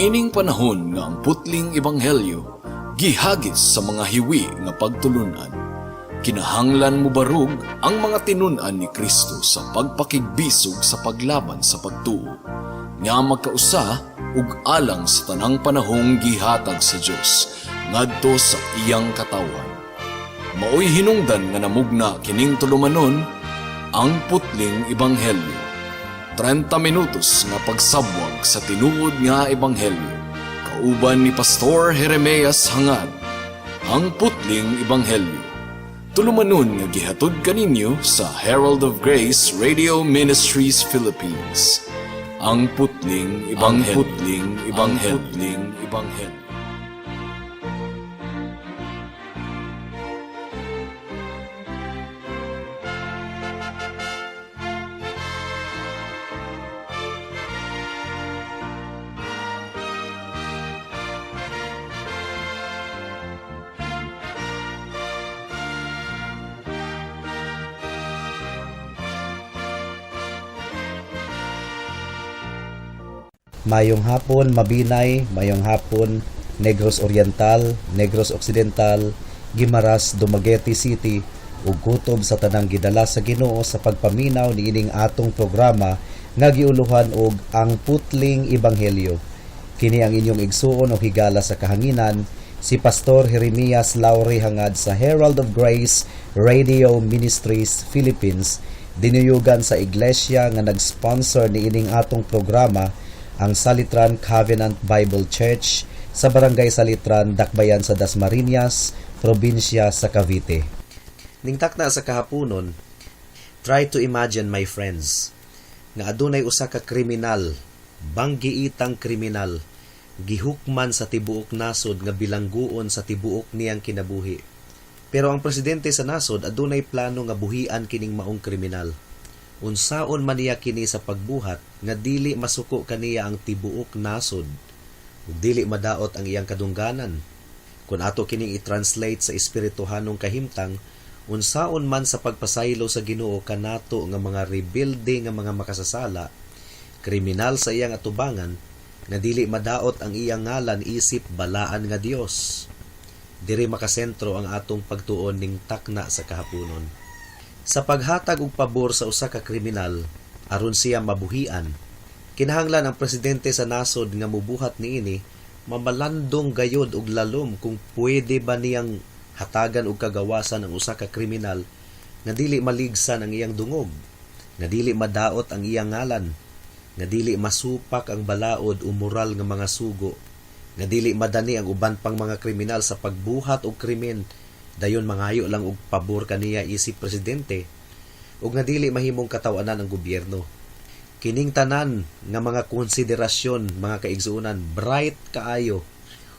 Niining panahon nga ang putling ebanghelyo gihagis sa mga hiwi nga pagtulunan, kinahanglan mobarog ang mga tinun-an ni Kristo sa pagpakigbisog sa paglaban sa pagtuo nga magkausa ug alang sa tanang panahong gihatag sa Dios ngadto sa iyang katawhan. Maoy hinungdan nga namugna kining tulumanon, Ang Putling Ebanghelyo. 30 minutos nga pagsabwag sa tinuod nga ebanghelyo. Kauban ni Pastor Jeremias Hangad. Ang Putling Ebanghelyo. Tulumanon nga gihatod kaninyo sa Herald of Grace Radio Ministries Philippines. Ang Putling Ebanghelyo. Ang Putling Ebanghelyo. Ang Putling Ebanghelyo. Mayong hapon Mabinay, mayong hapon Negros Oriental, Negros Occidental, Guimaras, Dumaguete City ug kutob sa tanang gidala sa Ginoo sa pagpaminaw niining atong programa nga giuluhan og Ang Putling Ebanghelyo. Kini ang inyong igsuon o higala sa kahanginan, si Pastor Jeremias Laure Hangad sa Herald of Grace Radio Ministries Philippines, dinuyugan sa iglesia nga nag-sponsor niining atong programa, ang Salitran Covenant Bible Church sa Barangay Salitran, Dakbayan sa Dasmariñas, probinsya sa Cavite. Ningtakna sa kahaponon, try to imagine, my friends, nga adunay usa ka kriminal, banggiitang kriminal, gihukman sa tibuok nasod nga bilangguon sa tibuok niyang kinabuhi. Pero ang presidente sa nasod adunay plano nga buhian kining maong kriminal. Unsaon man niya kini sa pagbuhat nga dili masuko kaniya ang tibuok nasod ug dili madaot ang iyang kadungganan? Kung ato kining i-translate sa espirituhanong kahimtang, unsaon man sa pagpasaylo sa Ginoo kanato nga mga rebelde nga mga makasasala, kriminal sa iyang atubangan, nga dili madaot ang iyang ngalan isip balaan nga Dios? Diri makasentro ang atong pagtuon ning takna sa kahaponon. Sa paghatag og pabor sa usa ka kriminal aron siya mabuhian, kinahanglan ang presidente sa nasod nga mubuhat niini mamalandong gayod og lalom kung pwede ba niyang hatagan og kagawasan ang usa ka kriminal nga dili maligsan ang iyang dungog, nga dili madaot ang iyang ngalan, nga dili masupak ang balaod o moral nga mga sugo, nga dili madani ang uban pang mga kriminal sa pagbuhat og krimen dayon mangayo lang og pabor kaniya isip presidente, ug nga dili mahimong kataw-anan ang gobyerno. Kining tanan nga mga konsiderasyon, mga kaigsuonan, bright kaayo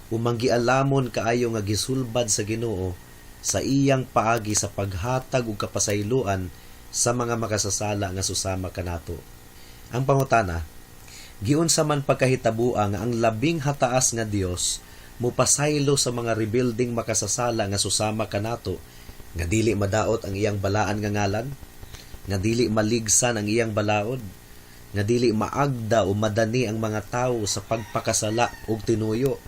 umanggialamon kaayo nga gisulbad sa Ginoo sa iyang paagi sa paghatag og kapasayloan sa mga makasasala nga susama kanato. Ang pangutana, giunsa man pagkahitabua nga ang labing hataas nga Dios mupasaylo sa mga rebuilding makasasala nga susama kanato nga dili madaot ang iyang balaan nga ngalan, nga dili maligsan ang iyang balaod, nga dili maagda o madani ang mga tawo sa pagpakasala og tinuyo,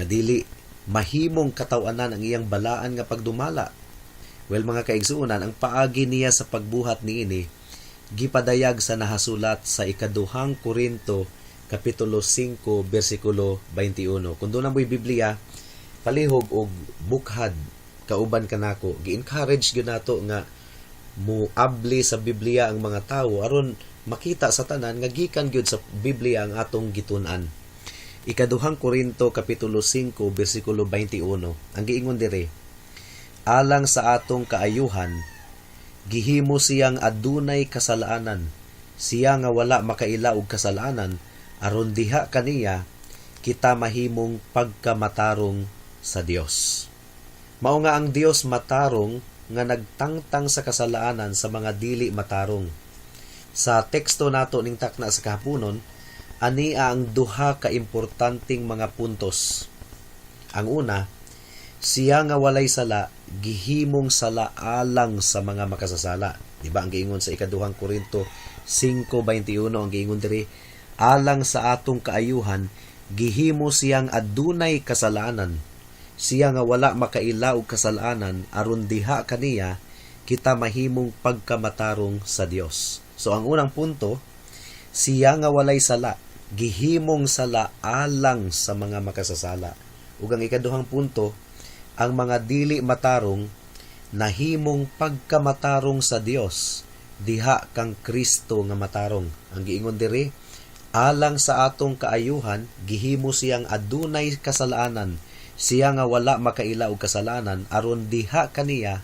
nga dili mahimong kataw-anan ang iyang balaan nga pagdumala? Well, mga kaigsuonan, ang paagi niya sa pagbuhat niini gipadayag sa nahasulat sa Ikaduhang Korinto kapitulo 5 bersikulo 21. Kung duna mo'y Biblia, palihog og bukhad kauban kanako. Gi-encourage gyud nato nga muabli sa Biblia ang mga tawo aron makita sa tanan nga gikan gyud sa Biblia ang atong gitun-an. Ikaduhang Korinto kapitulo 5 bersikulo 21. Ang giingon dire, "Alang sa atong kaayuhan, gihimo siyang adunay kasalanan siya nga wala makaila og kasalanan, aron diha kaniya kita mahimong pagkamatarong sa Dios." Mao nga ang Dios matarong nga nagtangtang sa kasalanan sa mga dili matarong. Sa teksto nato ning takna sa kahaponon, ania ang duha ka importanteng mga puntos. Ang una, siya nga walay sala gihimong sala alang sa mga makasasala. Di ba ang giingon sa Ikaduhang Korinto 5:21, ang giingon diri, "Alang sa atong kaayuhan Gihimo siyang adunay kasalanan, siya nga wala makaila og kasalanan, aron diha kaniya kita mahimong pagkamatarong sa Dios. So ang unang punto, siya nga walay sala, gihimong sala alang sa mga makasasala. Ug ang ikaduhang punto, ang mga dili matarong nahimong pagkamatarong sa Dios diha kang Kristo nga matarong. Ang giingon diri, alang sa atong kaayuhan gihimo siyang adunay kasalanan, siya nga wala makaila og kasalanan, aron diha kaniya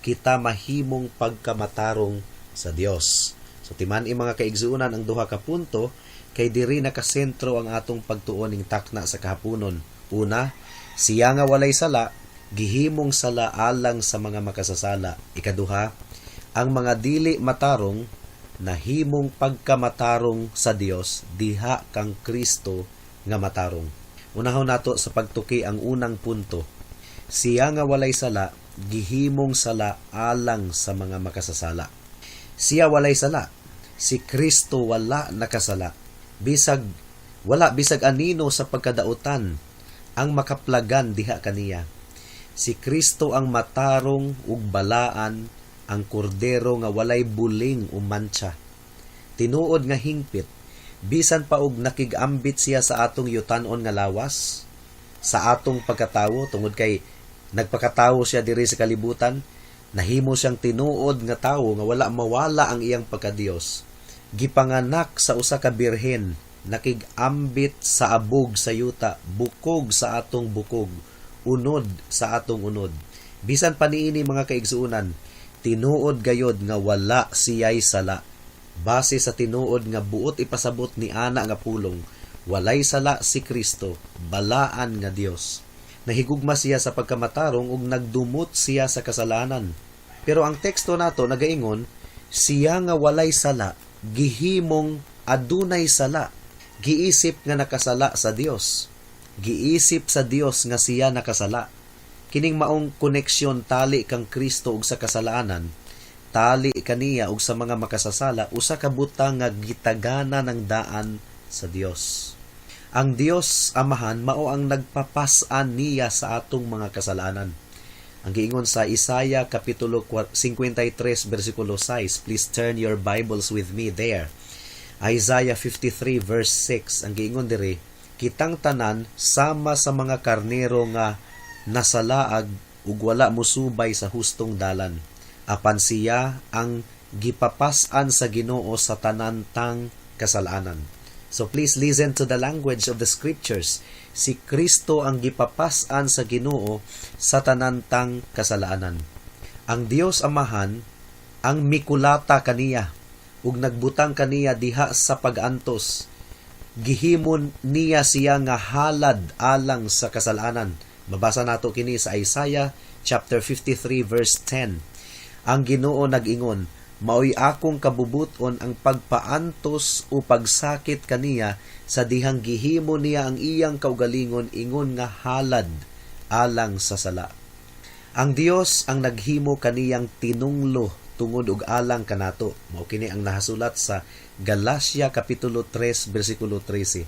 kita mahimong pagkamatarong sa Dios. So timan-i, mga kaigsuonan, ang duha ka punto kay diri nakasentro ang atong pagtuon ning takna sa kahaponon. Una, siya nga walay sala gihimong sala alang sa mga makasasala. Ikaduha, ang mga dili matarong nahimong pagkamatarong sa Dios diha kang Kristo nga matarong. Unahon nato sa pagtuki ang unang punto. Siya nga walay sala gihimong sala alang sa mga makasasala. Siya walay sala. Si Kristo wala nakasala. Bisag wala bisag anino sa pagkadautan ang makaplagan diha kaniya. Si Kristo ang matarong ug balaan, ang kordero nga walay buling o mantsa. Tinuod nga hingpit, bisan pa og nakig-ambit siya sa atong yutanon nga lawas, sa atong pagkatawo, tungod kay nagpakatawo siya diri sa kalibutan, nahimo siyang tinuod nga tawo nga wala mawala ang iyang pagkadiyos. Gipanganak sa usa ka birhen, nakig-ambit sa abog sa yuta, bukog sa atong bukog, unod sa atong unod. Bisan pa niini, mga kaigsuonan, tinuod gayod nga wala siyay sala. Base sa tinuod nga buot ipasabot ni ana nga pulong, walay sala si Kristo, balaan nga Dios. Nahigugma siya sa pagkamatarong ug nagdumot siya sa kasalanan. Pero ang teksto nato nagaingon, siya nga walay sala gihimong adunay sala, giisip nga nakasala sa Dios. Giisip sa Dios nga siya nakasala. Kining maong koneksyon, tali kang Kristo ug sa kasalanan, tali kaniya ug sa mga makasasala, usa ka butang nga gitagana ng daan sa Dios. Ang Dios Amahan mao ang nagpapas-an niya sa atong mga kasalanan. Ang giingon sa Isaiah kapitulo 53 bersikulo 6. Please turn your Bibles with me there. Isaiah 53 verse 6. Ang giingon diri, "Kitang tanan sama sa mga karnero nga nasalaag ug wala mosubay sa hustong dalan. Apan siya ang gipapas-an sa Ginoo sa tanan tang kasalanan." So please listen to the language of the scriptures. Si Kristo ang gipapas-an sa Ginoo sa tanan tang kasalanan. Ang Dios Amahan ang mikulata kaniya ug nagbutang kaniya diha sa pagantos. Gihimon niya siya nga halad alang sa kasalanan. Mabasa nato kini sa Isaiah chapter 53 verse 10. Ang Ginoo nag-ingon, "Maoy akong kabubuton ang pagpaantos o pagsakit kaniya sa dihang gihimo niya ang iyang kaugalingon ingon nga halad alang sa sala." Ang Dios ang naghimo kaniyang tinunglo tungod ug alang kanato. Mao kini ang nahasulat sa Galacia kapitulo 3 bersikulo 13.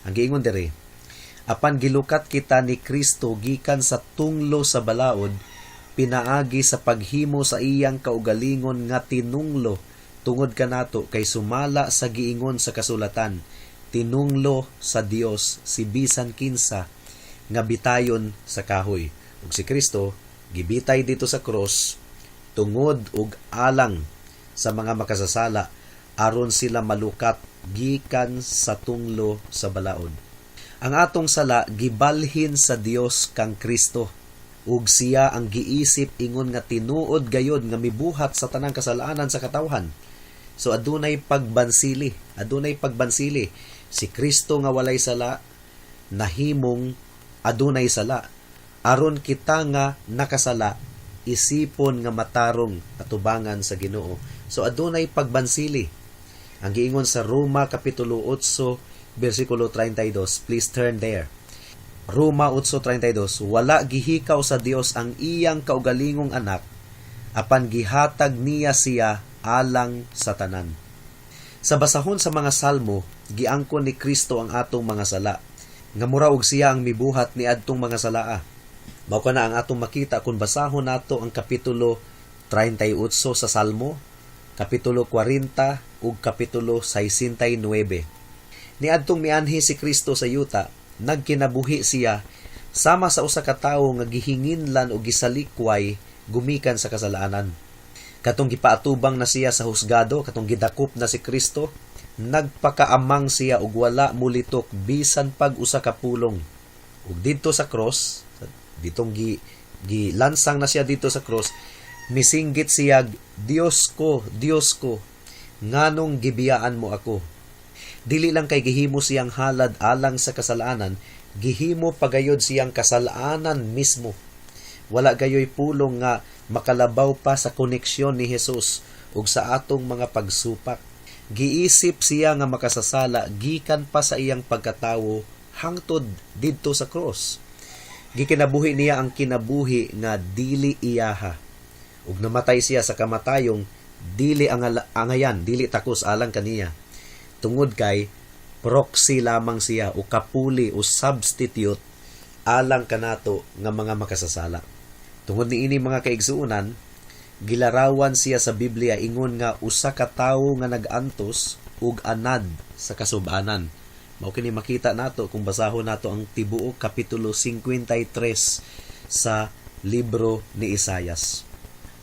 Ang giingon diri, "Apan gilukat kita ni Kristo gikan sa tunglo sa balaod pinaagi sa paghimo sa iyang kaugalingon nga tinunglo tungod kanato, kay sumala sa giingon sa kasulatan, tinunglo sa Dios si bisan kinsa nga bitayon sa kahoy." Ug si Kristo gibitay dito sa cross tungod ug alang sa mga makasasala aron sila malukat gikan sa tunglo sa balaod. Ang atong sala gibalhin sa Dios kang Kristo ug siya ang giisip ingon nga tinuod gayod nga mibuhat sa tanang kasalanan sa katawhan. So adunay pagbansili, adunay pagbansili. Si Kristo nga walay sala nahimong adunay sala aron kita nga nakasala isipon nga matarong atubangan sa Ginoo. So adunay pagbansili. Ang giingon sa Roma kapitulo 8 bersikulo 32. Please turn there. Roma 8:32, "Wala gihikaw sa Dios ang iyang kaugalingong anak, apan gihatag niya siya alang sa tanan." Sa basahon sa mga Salmo, giangkon ni Kristo ang atong mga sala. Nga mura og siya ang mibuhat niadtong mga salaa. Mao kana ang atong makita kung basahon nato ang kapitulo 38 sa Salmo, kapitulo 40 ug kapitulo 69. Niadtong mianhi si Kristo sa yuta, nagkinabuhi siya sama sa usa ka tawo nga gihinginlan o gisalikway gumikan sa kasalanan. Katong gipaatubang na siya sa husgado, katong gidakop na si Kristo, nagpakaamang siya ug wala mulitok bisan pag usa ka pulong. Ug didto sa cross, ditong gilansang na siya dito sa cross, misinggit siya, "Diyos ko, Diyos ko, nganong gibiyaan mo ako?" Dili lang kay gihimo siyang halad alang sa kasalanan, gihimo pagayod siyang kasalanan mismo. Wala gayoy pulong nga makalabaw pa sa koneksyon ni Jesus ug sa atong mga pagsupak. Giisip siya nga makasasala gikan pa sa iyang pagkatawo hangtod didto sa cross. Gikinabuhi niya ang kinabuhi nga dili iyaha. Ug namatay siya sa kamatayong dili angayan, dili takos alang kaniya. Tungod kay proxy lamang siya o kapuli o substitute alang kanato nga mga makasasala. Tungod niini, mga kaigsuonan, gilarawan siya sa Biblia ingon nga usa ka tawo nga nag-antos ug anad sa kasubanan. Mao kini makita nato kung basahon nato ang tibuok kapitulo 53 sa libro ni Isayas.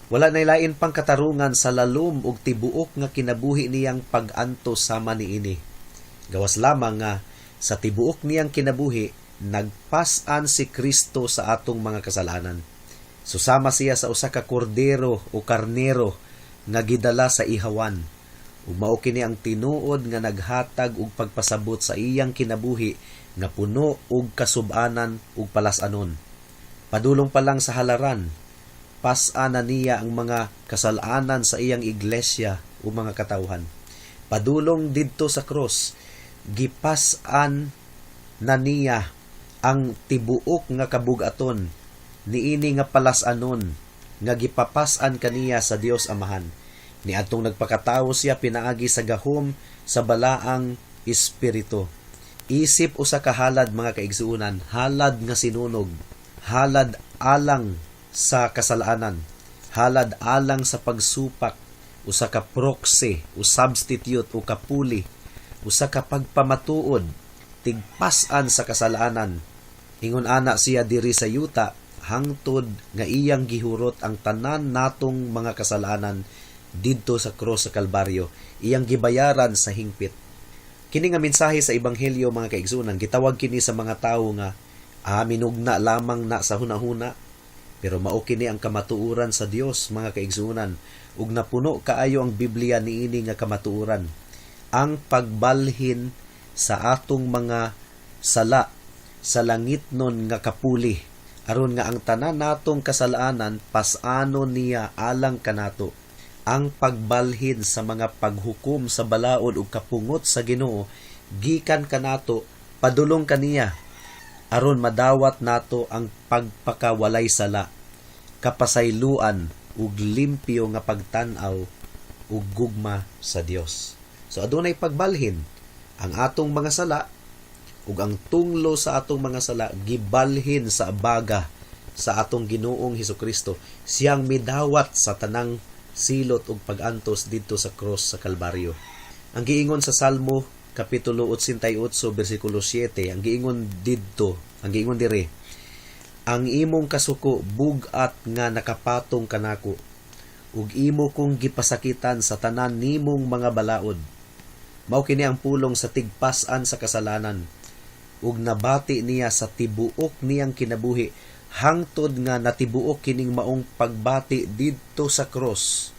Wala na lain pang katarungan sa lalom ug tibuok nga kinabuhi niyang pag-antos sama niini. Gawas lamang nga sa tibuok niyang kinabuhi, nagpas-an si Kristo sa atong mga kasalanan. Susama siya sa usa ka kordero o karnero nga gidala sa ihawan. Ug mao kini ang tinuod nga naghatag og pagpasabot sa iyang kinabuhi nga puno og kasubanan ug palas-anon. Padulong pa lang sa halaran, pas-an na niya ang mga kasalanan sa iyang iglesia o mga katawhan. Padulong didto sa cross, gipas-an na niya ang tibuok nga kabugaton niini nga palas-anon nga gipapas-an kaniya sa Dios Amahan. Niadtong nagpakatawo siya pinaagi sa gahom sa Balaang Espiritu. Isip usa ka halad, mga kaigsuonan, halad nga sinunog, halad alang sa kasalanan, halad alang sa pagsupak, usa ka proxy o substitute o kapuli, usa ka pagpamatuod, tigpas-an sa kasalanan. Ingon ana siya diri sa yuta hangtod nga iyang gihurot ang tanan natong mga kasalanan didto sa cross sa Kalbaryo, iyang gibayaran sa hingpit. Kini nga mensahe sa ebanghelyo, mga kaigsuonan, gitawag kini sa mga tawo nga minugna lamang na sa hunahuna, pero mao kini ang kamatuoran sa Dios, mga kaigsuonan, ug napuno kaayo ang Biblia niini nga kamatuoran. Ang pagbalhin sa atong mga sala sa langitnon nga kapuli aron nga ang tanan natong kasalanan pas-anon niya alang kanato. Ang pagbalhin sa mga paghukom sa balaod ug kapungot sa Ginoo gikan kanato padulong kaniya aron madawat nato ang pagpakawalay sala, kapasayloan ug limpyo nga pagtan-aw ug gugma sa Dios. So adunay pagbalhin ang atong mga sala, ug ang tunglo sa atong mga sala gibalhin sa baga sa atong Ginoong Hesukristo, siyang midawat sa tanang silot ug pag-antos didto sa cross sa Kalbaryo. Ang giingon sa Salmo kapitulo 88 bersikulo 7, ang giingon didto, ang giingon dire, "Ang imong kasuko bug-at nga nakapatong kanako ug imo kong gipasakitan sa tanan nimong mga balaod." Mao kini ang pulong sa tigpas-an sa kasalanan ug nabati niya sa tibuok niyang kinabuhi hangtod nga natibuok kining maong pagbati didto sa cross,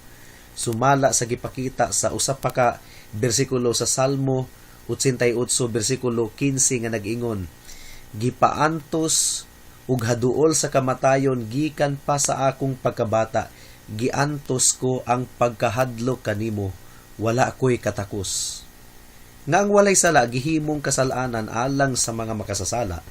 sumala sa gipakita sa usa pa ka bersikulo sa Salmo 88 bersikulo 15 nga nag-ingon, "Gipaantos ug haduol sa kamatayon gikan pa sa akong pagkabata, giantos ko ang pagkahadlok kanimo, wala ko'y katakos." Nga ang walay sala gihimong kasalanan alang sa mga makasasala,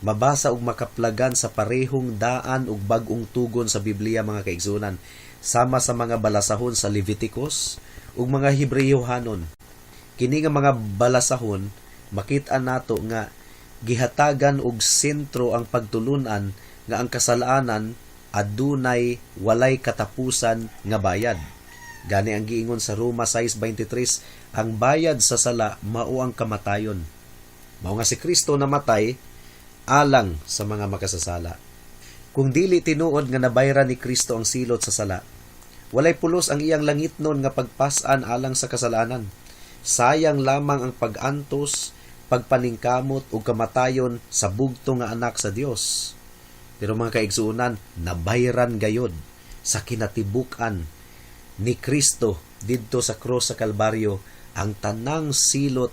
mabasa ug makaplagan sa parehong daan ug bag-ong tugon sa Biblia, mga kaigsuonan, sama sa mga balasahon sa Leviticus ug mga Hebreohanon. Kini nga mga balasahon, makita nato nga Gihatagan og sentro ang pagtulunan nga ang kasalanan adunay walay katapusan nga bayad. Gani ang giingon sa Roma 6:23, ang bayad sa sala mao ang kamatayon. Mao nga si Kristo namatay alang sa mga makasasala. Kung dili tinuod nga nabayran ni Kristo ang silot sa sala, walay pulos ang iyang langitnon nga pagpas-an alang sa kasalanan. Sayang lamang ang pag-antos, pagpaningkamot ug kamatayon sa bugto nga anak sa Dios. Pero, mga kaigsuonan, nabayran gayod sa kinatibuk-an ni Kristo didto sa krus sa Kalbaryo ang tanang silot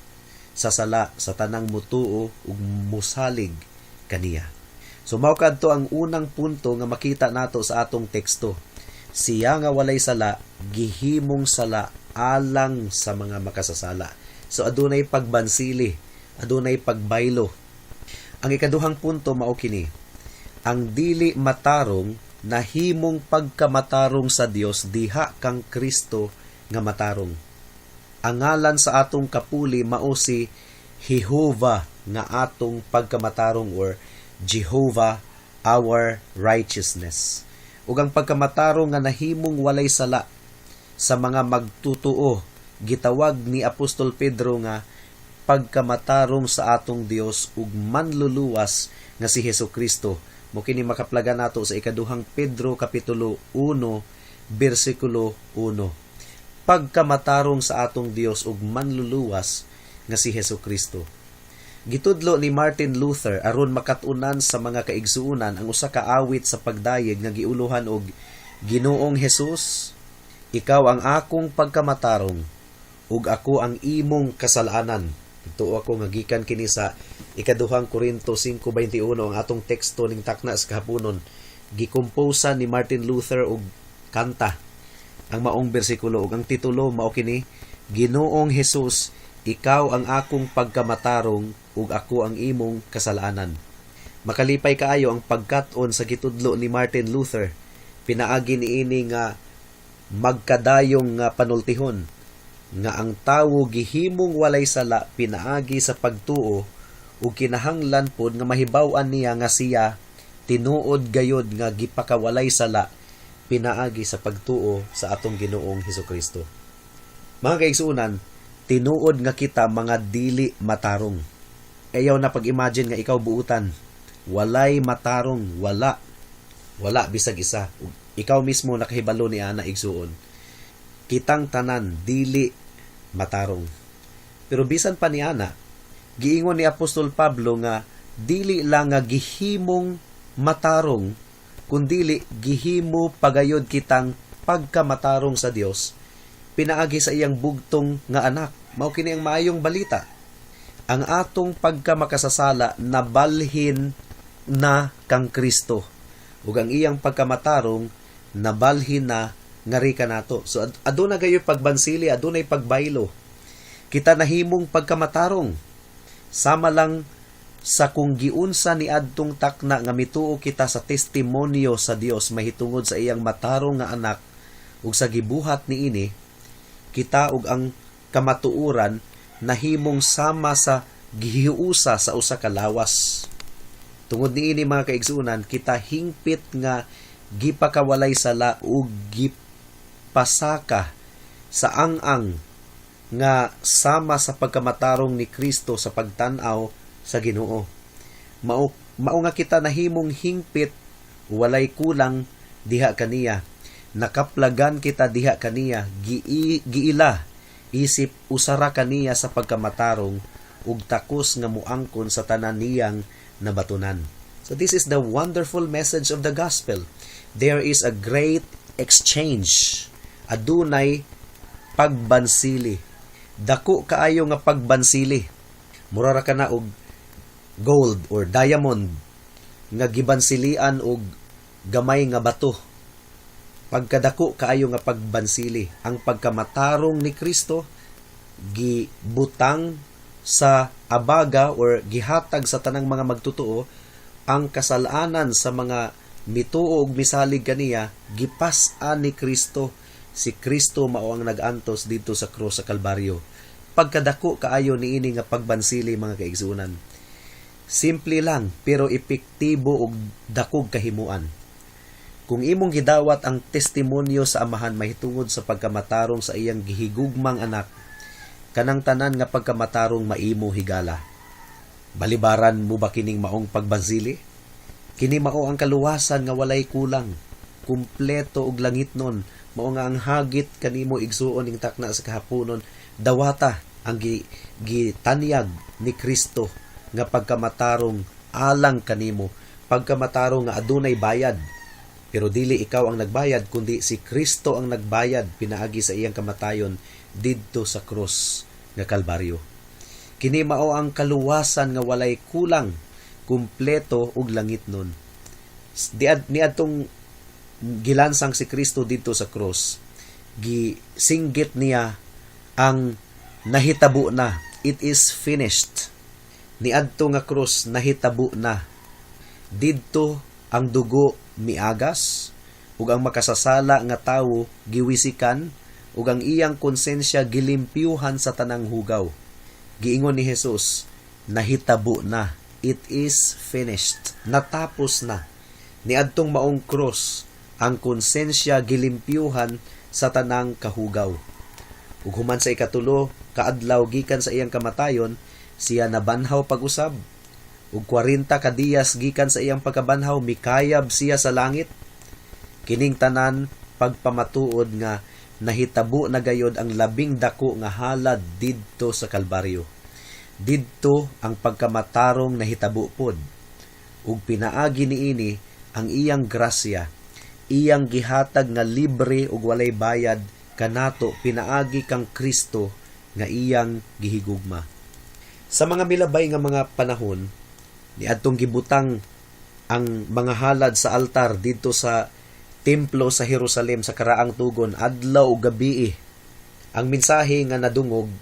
sa sala sa tanang mutuo ug musalig kaniya. So mao kadto ang unang punto nga makita nato sa atong teksto. Siya nga walay sala gihimong sala alang sa mga makasasala. So adunay pagbansili, adunay pagbaylo. Ang ikaduhang punto mao kini: Ang dili matarong nahimong pagkamatarong sa Dios diha kang Kristo nga matarong. Ang ngalan sa atong kapuli mao si Jehovah nga atong pagkamatarong or Jehovah our righteousness. Ug ang pagkamatarong nga nahimong walay sala sa mga magtutuo gitawag ni Apostol Pedro nga pagkamatarong sa atong Dios ug manluluwas nga si Hesus Kristo. Mao kini makaplaga nato sa ikaduhang Pedro kapitulo 1 bersikulo 1. Pagkamatarong sa atong Dios ug manluluwas nga si Hesus Kristo. Gitudlo ni Martin Luther aron makat-unan sa mga kaigsuonan ang usa ka awit sa pagdayeg nga giuluhan og "Ginoong Hesus, ikaw ang akong pagkamatarong ug ako ang imong kasalanan." Tuo ako nga gikan kini sa ikaduhang Korinto 5:21, ang atong teksto ning takna sa kahaponon. Gikomposa ni Martin Luther og kanta ang maong bersikulo ug ang titulo mao kini, "Ginoong Hesus, ikaw ang akong pagkamatarong ug ako ang imong kasalanan." Makalipay kaayo ang pagkat-on sa gitudlo ni Martin Luther pinaagi niini nga magkadayong nga panultihon nga ang tawo gihimong walay sala pinaagi sa pagtuo ug kinahanglan pod nga mahibaw-an niya nga siya tinuod gayod nga gipakawalay sala pinaagi sa pagtuo sa atong Ginoong Hesukristo. Mga kaigsuonan, tinuod nga kita mga dili matarong. Ayaw na pag-imagine nga ikaw buutan. Walay matarong, wala. Wala bisag isa. Ug ikaw mismo nakahibalo ni ana, igsuon. Kitang tanan dili matarong. Pero bisan pa ni ana, giingon ni Apostol Pablo nga dili lang nga gihimong matarong, kundili gihimo pagayod kitang pagkamatarong sa Dios pinaagi sa iyang bugtong nga anak. Mao kini ang maayong balita. Ang atong pagkamakasasala nabalhin na kang Kristo ug ang iyang pagkamatarong nabalhin na ngari kanato. So aduna gayoy pagbansili, adunay pagbaylo. Kita nahimong pagkamatarong. Sama lang sa kung giunsa ni adtong takna nga mituo kita sa testimonyo sa Dios mahitungod sa iyang matarong nga anak ug sa gibuhat niini, kita ug ang kamatuoran nahimong sama sa gihiusa sa usa ka lawas. Tungod niini, mga kaigsuonan, kita hingpit nga gipakawalay sala ug gipasaka sa ang-ang nga sama sa pagkamatarong ni Kristo sa pagtan-aw sa Ginoo. Mao mao nga kita nahimong hingpit walay kulang diha kaniya. Nakaplagan kita diha kaniya, giila isip usara kaniya sa pagkamatarong ug takos nga muangkon sa tanan niyang nabatunan. So this is the wonderful message of the gospel. There is a great exchange. Adunay pagbansili. Dako kaayo nga pagbansili. Mura ra kana og gold or diamond nga gibansilian og gamay nga bato. Pagkadako kaayo nga pagbansili. Ang pagkamatarong ni Kristo gibutang sa abaga or gihatag sa tanang mga magtotoo. Ang kasalanan sa mga mituo ug misalig kaniya gipas-an ni Kristo. Si Kristo mao ang nag-antos didto sa krus sa Kalbaryo. Pagkadako kaayo niini nga pagbansili, mga kaigsuonan. Simple lang pero epektibo ug dakog kahimuan. Kung imong gidawat ang testimonyo sa Amahan mahitungod sa pagkamatarong sa iyang gihigugmang anak, kanang tanan nga pagkamatarong maimo higala. Balibaran mo ba kining maong pagbansili? Kini mao ang kaluwasan nga walay kulang, kumpleto og langitnon, mao nga ang hagit kanimo, igsuon, ning takna sa kahaponon, dawata ang gitanyag ni Kristo nga pagkamatarong alang kanimo, pagkamatarong nga adunay bayad. Pero dili ikaw ang nagbayad kundi si Kristo ang nagbayad pinaagi sa iyang kamatayon didto sa krus nga Kalbaryo. Kini mao ang kaluwasan nga walay kulang, kumpleto ug langitnon. Diad niadtong gilansang si Kristo didto sa krus, gisinggit niya ang "Nahitabo na," "It is finished." Niadto nga krus, nahitabo na. Didto ang dugo miagas ug ang makasasala nga tawo giwisikan ug ang iyang konsensya gilimpyuhan sa tanang hugaw. Giingon ni Jesus, "Nahitabo na. It is finished." Natapos na. Niadtong maong krus, ang konsensya gilimpyuhan sa tanang kahugaw. Ug human sa ikatulo kaadlaw gikan sa iyang kamatayon, siya nabanhaw pag-usab. Ug 40 ka diyas gikan sa iyang pagkabanhaw, mikayab siya sa langit. Kining tanan pagpamatuod nga nahitabo na gayod ang labing dako nga halad didto sa Kalbaryo. Didto ang pagkamatarong nahitabo pod. Ug pinaagi niini ang iyang grasya, iyang gihatag nga libre ug walay bayad kanato pinaagi kang Kristo nga iyang gihigugma. Sa mga milabay nga mga panahon, niadtong gibutang ang mga halad sa altar didto sa templo sa Jerusalem sa karaang tugon adlaw ug gabii. Ang mensahe nga nadungog,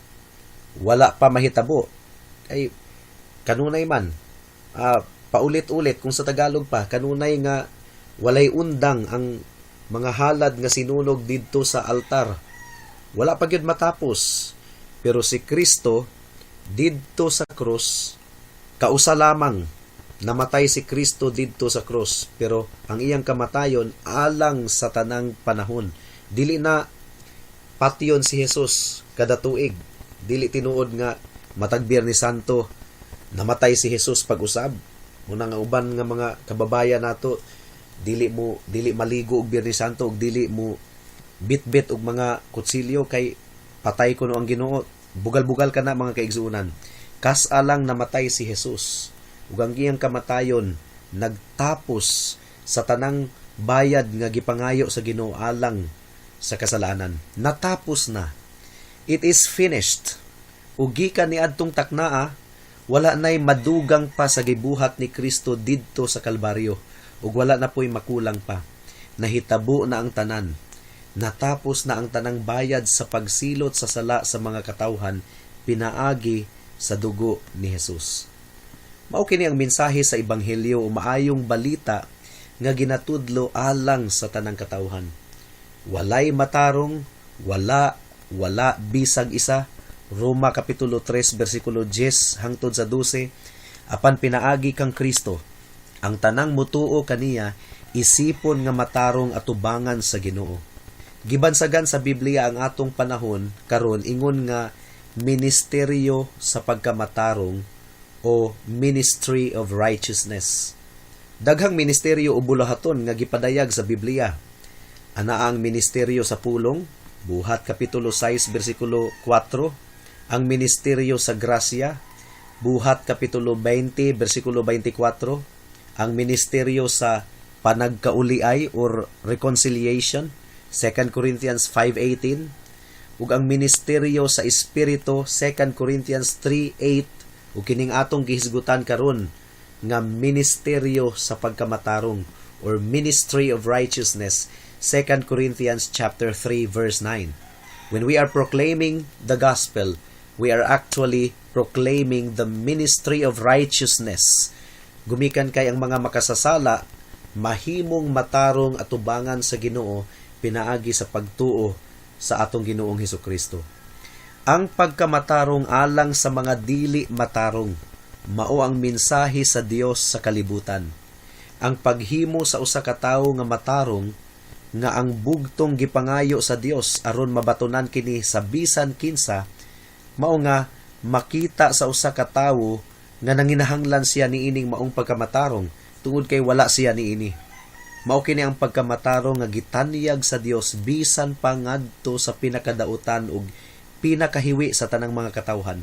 wala pa mahitabo. Kay kanunay man paulit-ulit, kung sa Tagalog pa, kanunay nga walay undang ang mga halad nga sinunog didto sa altar. Wala pa gyud matapos. Pero si Kristo didto sa krus, kausa lamang namatay si Kristo didto sa krus, pero ang iyang kamatayon alang sa tanang panahon. Dili na patyon si Jesus kada tuig. Dili tinuod nga matag Biyernes Santo namatay si Jesus pag-usab. Una nga uban nga mga kababayan nato dili maligo og Biyernes Santo ug dili mo bitbit og mga kutsilyo kay patay kuno ang Ginoo. Bugal-bugal ka na, mga kaigsuonan. Kas-a lang namatay si Jesus ug ang iyang kamatayon nagtapos sa tanang bayad nga gipangayo sa Ginoo alang sa kasalanan. Natapos na. It is finished. Ug gikan niadtong taknaa, wala nay madugang pa sa gibuhat ni Kristo didto sa Kalbaryo ug wala na po'y makulang pa. Nahitabo na ang tanan. Natapos na ang tanang bayad sa pagsilot sa sala sa mga katawhan pinaagi sa dugo ni Jesus. Mao kini ang mensahe sa ebanghelyo o maayong balita nga ginatudlo alang sa tanang katawhan. Walay matarong, wala, wala bisag isa. Roma kapitulo 3 bersikulo 10 hangtod sa 12. Apan pinaagi kang Kristo, ang tanang mutuo kaniya isipon nga matarong atubangan sa Ginoo. Gibansagan sa Biblia ang atong panahon karon ingon nga ministeryo sa pagkamatarong o ministry of righteousness. Daghang ministeryo o buluhaton nga gipadayag sa Biblia. Ana ang ministeryo sa pulong, Buhat kapitulo 6 bersikulo 4, ang ministeryo sa grasya, Buhat kapitulo 20 bersikulo 24, ang ministeryo sa panagkauliay or reconciliation, 2 Corinthians 5:18, ug ang ministeryo sa espiritu, 2 Corinthians 3:8, ug kining atong gihisgutan karon nga ministeryo sa pagkamatarong or ministry of righteousness, 2 Corinthians chapter 3 verse 9. When we are proclaiming the gospel, we are actually proclaiming the ministry of righteousness. Gumikan kay ang mga makasasala mahimong matarong atubangan sa Ginoo pinaagi sa pagtuo sa atong Ginoong Hesukristo. Ang pagkamatarong alang sa mga dili matarong. Mao ang mensahe sa Dios sa kalibutan. Ang paghimo sa usa ka tawo nga matarong, nga ang bugtong gipangayo sa Dios aron mabatunan kini sa bisan kinsa, mao nga makita sa usa ka tawo nga nanginahanglan siya niining maong pagkamatarong tungod kay wala siya niini. Mao kini ang pagkamatarong nga gitanyag sa Dios bisan pa ngadto sa pinakadautan ug pinakahiwi sa tanang mga katawhan.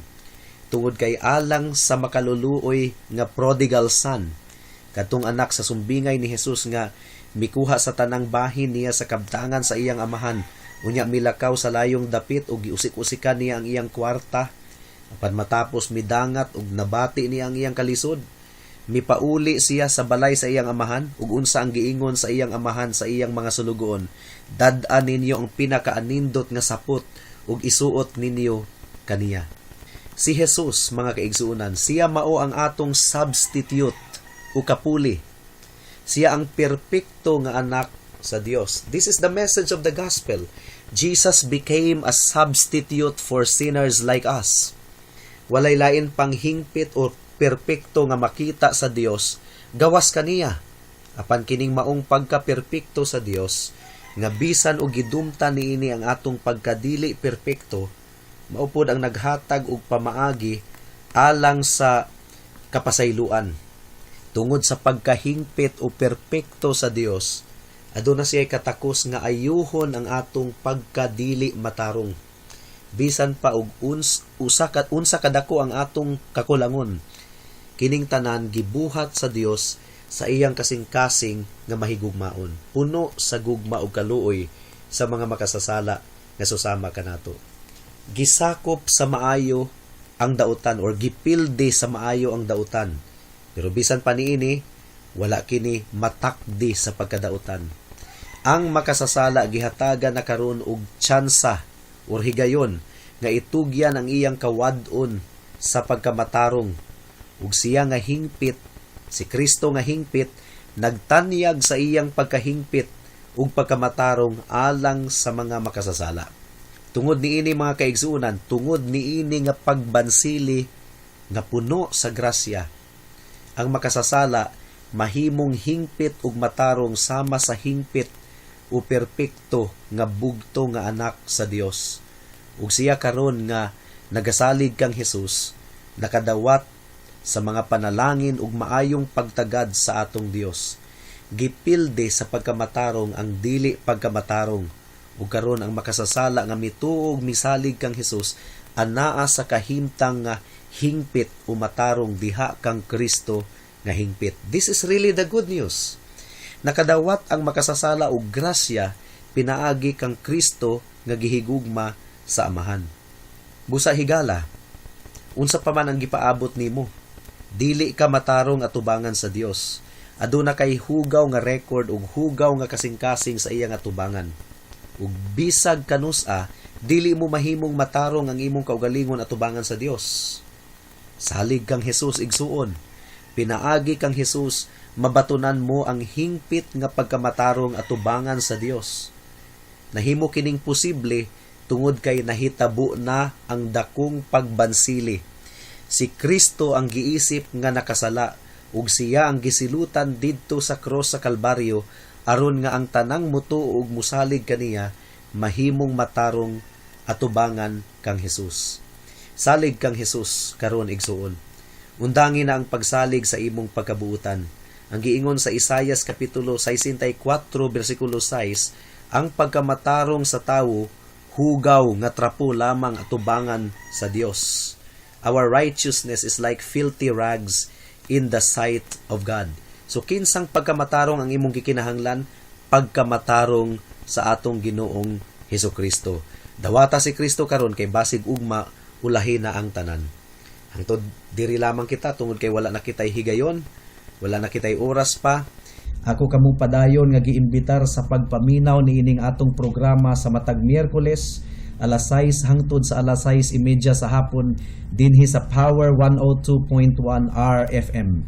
Tungod kay alang sa makaluluoy nga prodigal son, kadtong anak sa sumbingay ni Jesus nga mikuha sa tanang bahin niya sa kabtangan sa iyang amahan, unya milakaw sa layong dapit ug giusik-usikan niya ang iyang kwarta, apan matapos midangat ug nabati niya ang iyang kalisod, mipauli siya sa balay sa iyang amahan. Ug unsa ang giingon sa iyang amahan sa iyang mga sulugoon? "Dad-a ninyo ang pinakaanindot nga sapot ug isuot ninyo kaniya." Si Jesus, mga kaigsuonan, siya mao ang atong substitute o kapuli. Siya ang perpekto nga anak sa Dios. This is the message of the gospel. Jesus became a substitute for sinners like us. Walay lain pang hingpit o perpekto nga makita sa Dios gawas kaniya. Apan kining maong pagka-perpekto sa Dios nga bisan og gidumtan niini ang atong pagkadili perpekto, mao pod ang naghatag og pamaagi alang sa kapasayloan. Tungod sa pagkahingpit o perpekto sa Dios, aduna siya katakos nga ayuhon ang atong pagkadili matarong. Bisan pa og usa ka unsa kadako ang atong kakulangon, kining tanan gibuhat sa Dios sa iyang kasing-kasing nga mahigugmaon, puno sa gugma ug kaluoy sa mga makasasala nga susama kanato. Gisakop sa maayo ang dautan or gipildi sa maayo ang dautan. Pero bisan pa niini, wala kini matakdi sa pagkadautan. Ang makasasala gihatagan na karon og tsansa or higayon nga itugyan ang iyang kawad-on sa pagkamatarong, ug siya nga hingpit, si Kristo nga hingpit, nagtanyag sa iyang pagkahingpit ug pagkamatarong alang sa mga makasasala. Tungod niini, mga kaigsuonan, tungod niini nga pagbansili nga puno sa grasya, ang makasasala mahimong hingpit ug matarong sama sa hingpit o perpekto nga bugto nga anak sa Dios. Ug siya karon nga nagasalig kang Hesus nakadawat sa mga panalangin ug maayong pagtagad sa atong Dios. Gipilde sa pagkamatarong ang dili pagkamatarong, ug karon ang makasasala nga mituo ug misalig kang Hesus anaa sa kahimtang nga hingpit o matarong diha kang Kristo nga hingpit. This is really the good news. Nakadawat ang makasasala og grasya pinaagi kang Kristo nga gihigugma sa Amahan. Busa higala, unsa pa man ang gipaabot nimo, dili ka matarong atubangan sa Dios. Aduna kay hugaw nga record ug hugaw nga kasing-kasing sa iyang atubangan. Ug bisag kanus-a, dili mo mahimong matarong ang imong kaugalingon atubangan sa Dios. Salig kang Hesus, igsuon. Pinaagi kang Hesus, mabatunan mo ang hingpit nga pagkamatarong atubangan sa Dios. Nahimo kining posible tungod kay nahitabo na ang dakong pagbansili. Si Kristo ang giisip nga nakasala ug siya ang gisilutan didto sa cross sa Kalbaryo aron nga ang tanang mutuo ug musalig kaniya mahimong matarong atubangan kang Hesus. Salig kang Hesus karon, igsuon. Undangi na ang pagsalig sa imong pagkabuutan. Ang giingon sa Isayas kapitulo 64 bersikulo 6, ang pagkamatarong sa tawo hugaw nga trapo lamang atubangan sa Dios. Our righteousness is like filthy rags in the sight of God. So kinsang pagkamatarong ang imong gikinahanglan? Pagkamatarong sa atong Ginoong Hesus Kristo. Dawata si Kristo karon kay basig ugma ulahi na ang tanan. Hangtod diri lamang kita tungod kay wala na kitay higayon, wala na kitay oras pa. Ako kamo padayon nga giimbitar sa pagpaminaw niining atong programa sa matag Miyerkules alas 6 hangtod sa alas 6:30 sa hapon dinhi sa Power 102.1 RFM.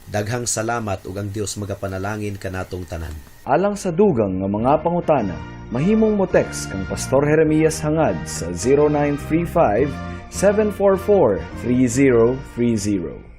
Daghang salamat ug ang Dios magapanalangin kanatong tanan. Alang sa dugang nga mga pangutana, mahimong mo text kang Pastor Jeremias Hangad sa 0935 744 3030.